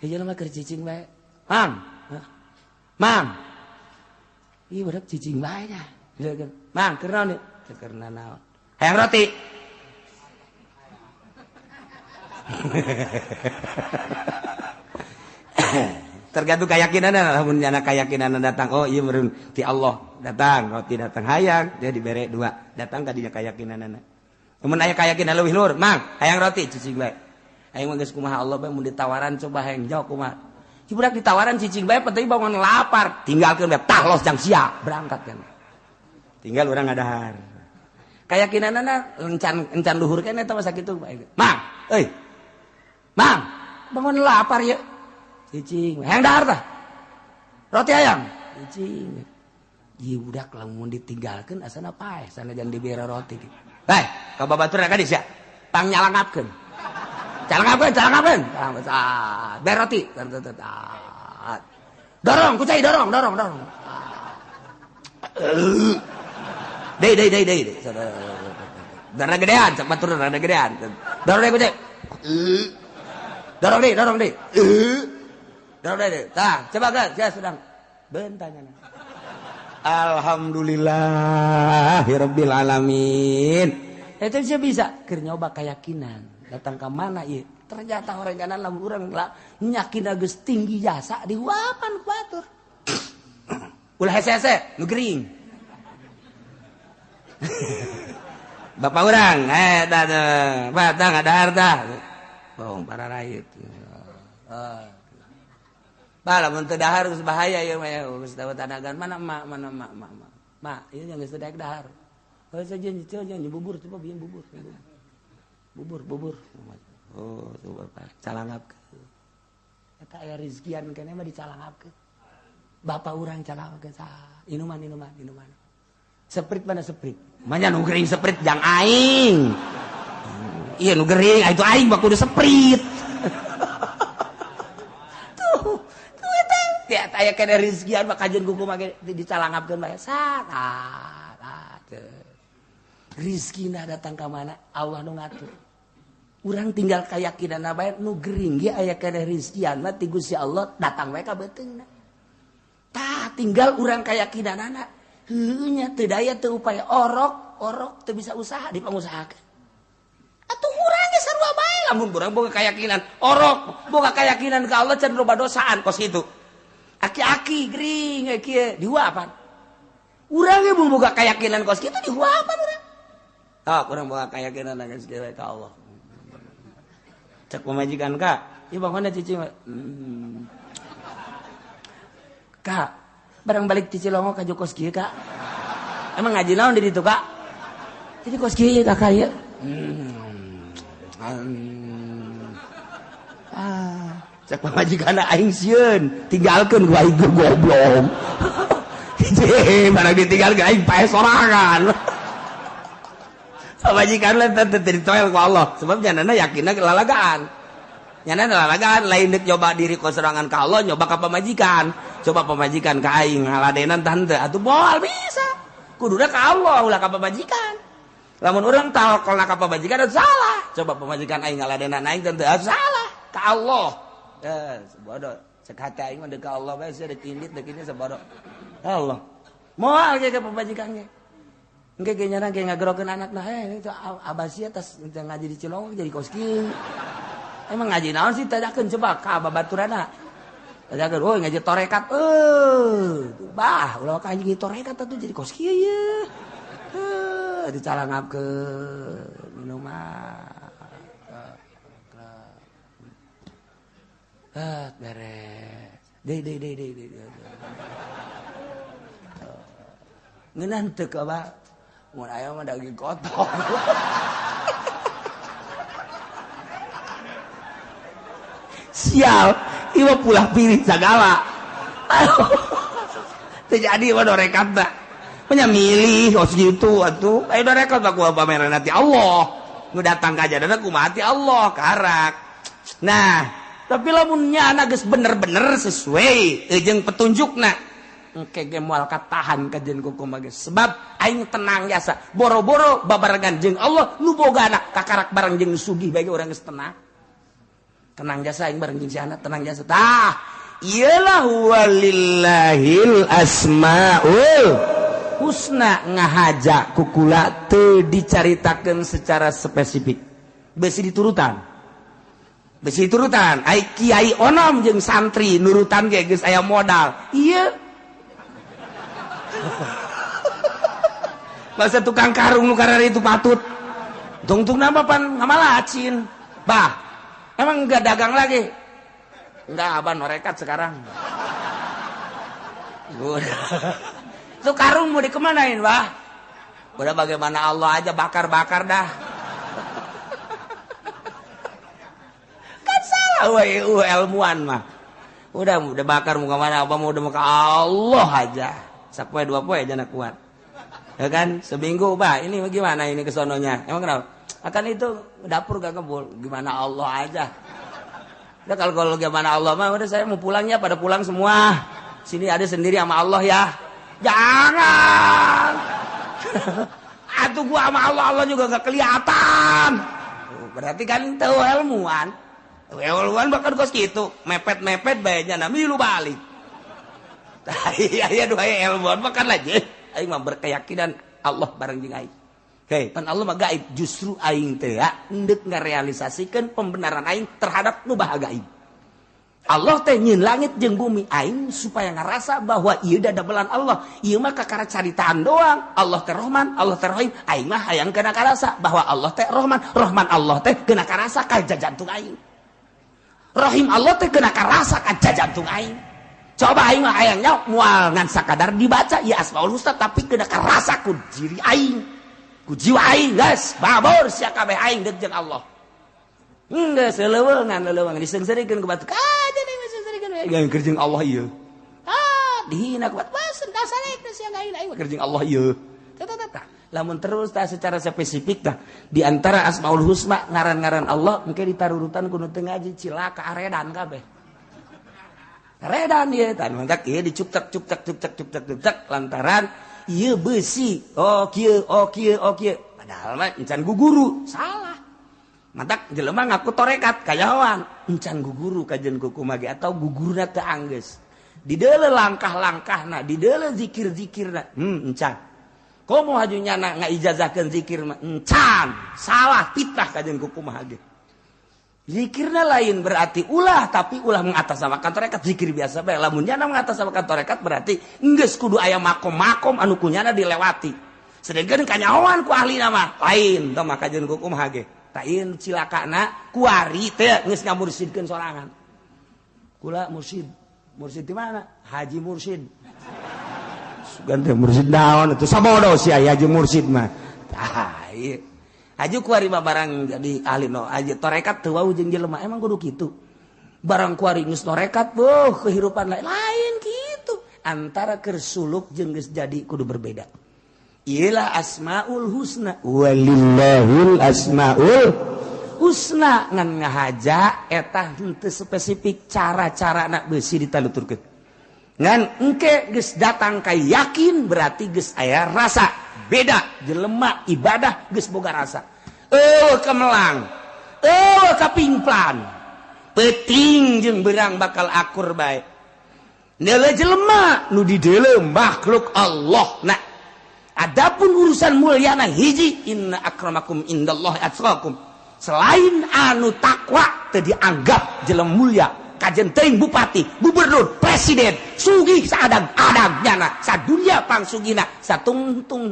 Ya jelema keur cicing bae. Mang. Mang. Ieu budak cicing bae nya. Mang keur naon ieu? Keur naon? Hayang roti. Tergantung keyakinan lamun nyana keyakinan datang oh iya meureun ti Allah datang roti datang hayang dia dibere dua datang kadinya keyakinanana mun aya keyakinan leuwih luhur mang hayang roti cicing bae aing mah geus kumaha Allah bae mun ditawaran coba hayang jauh kumaha si budak ditawaran cicing bae penting bangun lapar tinggalkeun bae tah los jang sia berangkat kan tinggal urang ngadahar keyakinanana encan encan luhur kan eta mah sakitu bae mang euy mang bangun lapar ya cicing hayang dahar tah roti ayam cicing ieu budak lamun ditinggalkeun asana paeh sanajan dibere roti bae ka babaturna ka sia pang nyalangapkeun calangapkeun calangapkeun bere roti dorong kucai dorong dorong dorong deui deui deui deui darah gedean cak batur rada gedean dorong deui kucai dorong deui dorong deui dorong deui tah coba kan sia sedang bentanya. Alhamdulillahirabbil alamin. Eta sia bisa keur nyoba keyakinan datang ka mana ieu ternyata horenganan lamun urang lah nyakin geus tinggi jasa dihuapan ku batur ulah hese-hese nu gering. Bapak urang tah tah ngadahar tah bohong para rakyat. Bah lamun teu dahar geus bahaya ieu mah geus tahu tanagan mana emak mana emak emak mak ieu yang geus teu daek dahar. Heuh saja jeung bubur coba bieu bubur bubur bubur. Oh coba calangapkeun. Eta aya rezekian keneh mah dicalangapkeun. Bapak urang calangapkeun saha inuman inuman inuman. Seprit mana seprit? Manya nu gering seprit jang aing. Iya nu gering itu aing mah kudu seprit. Tuh, tuh eta teh aya kene rezekian mah kajeun kuku mah dicalangapkeun bae. Sat. Rezekina datang ka mana? Allah nu ngatur. Urang tinggal keyakinan bae nu gering ge aya kene rezekian mah ti Gusti Allah datang bae ka beuteungna. Tah Tah tinggal urang kayakinanana. Heueuh nya teu daya teu upaya orok, orok teu bisa usaha dipangusahakeun. Atuh urang ge sarua bae lamun urang boga keyakinan orok, boga keyakinan ka Allah can loba dosaan kos kitu. Aki-aki gering kieu dihuapan. Urang ge mun boga keyakinan kos kitu dihuapan urang. Ah, urang boga keyakinan geus kieu ka Allah. Cek pamajikan ka, ieu bang mana cicing? Kak, barang balik ti Cilongo ka kos kieu kak. Emang ngaji naon di ditu kak? Jadi kos kieu kakak ieu. Ah, cek pamajikan aing sieun, tinggalkeun ku aing goblok. Hiji, barang ditinggalkeun aing pae sorangan. Pamajikan lah teh ditoel ku Allah, sebab nyanana yakinna lalagaan. Nyanana lalagaan lain deuk nyoba diri ku sorangan ka Allah, nyoba ka pamajikan. Coba pamajikan ka aing ngaladenan tante atuh moal bisa. Kuduna ka Allah ulah ka pamajikan. Lamun urang tawakal ka pamajikan atuh salah. Coba pamajikan aing ngaladenan aing tante atuh salah ka Allah. Bodoh. Cek hati aing mah deuk ka Allah bae sia deuk indit deuk ini sabodoh. Allah. Moal ge ka pamajikan ge. Engke ge nyana ge ngagerokeun anakna, itu abah sia tas ngaji di Cilongok jadi kos kieu. Emang ngaji naon sih tanyakeun coba ka babaturana. Tanyakeun, oh ngaji torekat. Bah, ulah ka ngaji torekat atuh jadi kos kieu ye. Dicalangapkeun minuman. Beres. Deui deui deui deui. Ngeunah teu ka abah. Mun aya mah daging kotor. Sial, ieu pulah pilih sagala. Teu jadi mah dorekat da. Nya milih kos gitu atuh. Ayo dorekat mah kumaha pameran ti Allah. Nu datang ka jadana kumaha ti Allah karak. Nah, tapi lamun nya geus bener-bener sesuai jeung petunjukna. Engke ge moal katahan ka jeung kumaha ge. Sebab aing tenang jasa. Boro-boro babarengan jeung Allah nu bogana kakarak bareng jeung sugih bae urang geus tenang. Tenang jasa aing bareng jeung si anak tenang jasa. Tah, iyalah walillahil asmaul husna ngahaja kukula teu dicaritakeun secara spesifik. Besi diturutan. Besi diturutan. Ai kiai onom jeung santri nurutan ge geus aya modal. Ieu masa tukang karung nu karari itu patut. Tungtung nama pan ngamalacin. Bah, emang enggak dagang lagi? Enggak, abah norekat sekarang. Itu karung mau dikemanain, bah? Udah bagaimana Allah aja bakar-bakar dah. Kan salah weh ilmuwan mah. Udah bakar mau kemana, abah mau udah mau ke Allah aja. Sapoe dua poe aja nak kuat. Ya kan? Seminggu, bah, ini gimana ini kesononya? Emang kenapa? Akan itu dapur gak kebul. Gimana Allah aja. Udah kalau gimana Allah mah udah saya mau pulangnya pada pulang semua. Sini ada sendiri sama Allah ya. Jangan. Atuh gua sama Allah, Allah juga gak kelihatan. Berarti kan tahu ilmuwan. Ilmuwan bahkan kos gitu, mepet-mepet bae nya milu balik. Iya dua ilmuwan bahkan lagi aing mah berkeyakinan Allah bareng jeung aing. Hei, pan Allah mah gaib, justru aing teh endek ngarealisasikeun pembenaran aing terhadap nu baha gaib. Allah teh nyeun langit jeung bumi aing supaya ngarasa bahwa ieu dadamelan Allah. Ieu mah kakara caritaan doang. Allah teh Rahman, Allah teh Rahim. Aing mah hayang kena karasa bahwa Allah teh Rahman, Rahman Allah teh kena karasa ka jantung aing. Rahim Allah teh kena karasa ka jantung aing. Coba aing mah hayangnya moal ngan sakadar dibaca ieu Asmaul Husna tapi kena karasa ku diri aing. Ku jiwa aing geus babor sia kabeh aing deuk jeung Allah. Geus leuweungan diseungseurikeun ku batu. Kaja deui seungseurikeun we keur jeung Allah ieu. Ah, dihina ku batu. Wah, dasarek sia aing aing keur jeung Allah ieu. Tah tah tah. Lamun terus tah secara spesifik tah di antara Asmaul Husna ngaran-ngaran Allah engke ditarurutan ku nu teu ngaji cilaka aredan kabeh. Redan ieu tah mantak ieu dicuktek cuktek cuktek cuktek cuktek lantaran ieu besi. Oh kieu, oh kieu, oh kieu. Padahal mah encan guguru, salah. Mantak jelema ngaku torekat kayawan, encan guguru kajen kuku mage atau gugurna teu anggeus. Dideuleu langkah-langkahna, dideuleu zikir-zikirna. Encan. Komo haju nyana ngaijazahkeun zikir mah encan, salah fitnah kajeun ku kumaha ge. Zikirna lain berarti ulah, tapi ulah mengatasnamakan tarekat, zikir biasa bae. Lamun nyana mengatasnamakan tarekat, berarti geus kudu aya makom-makom anu kunyana dilewati. Sedengkeun kanyahoan ku ahli nama lain tah mah kajeun ku kumaha ge. Tah, ieu cilakana kuari teh geus ngamursidkeun sorangan. Kula mursid. Mursid di mana? Haji Mursid. Sugan teh mursid naon itu, sabodo sia Haji Mursid mah. Tah, ieu. Haji kuari mah barang jadi ahli no haji torekat teu wau jeung jelema, emang kudu kitu. Barang kuari geus torekat, buh, kehidupan lain lain kitu. Antara keur suluk jeung geus jadi kudu berbeda. Iyalah asmaul husna, walillahil asmaul husna, ngan ngahaja eta henteu spesifik cara-cara nak beusi ditaluturkeun. Ngan engke geus datang ka yakin, berarti geus aya rasa beda. Jelema ibadah geus boga rasa, eueuh kemelang, eueuh kapingplan, peuting jeung beurang bakal akur bae. Neuleuh jelema nu dideuleu makhluk Allah. Nah, adapun urusan mulyana hiji, inna akramakum indallahi atqakum. Selain anu takwa teu dianggap jelema mulia. Kajen teuing bupati, gubernur, presiden, sugih saadang-adang nyana, sadunia pangsugina, satungtung.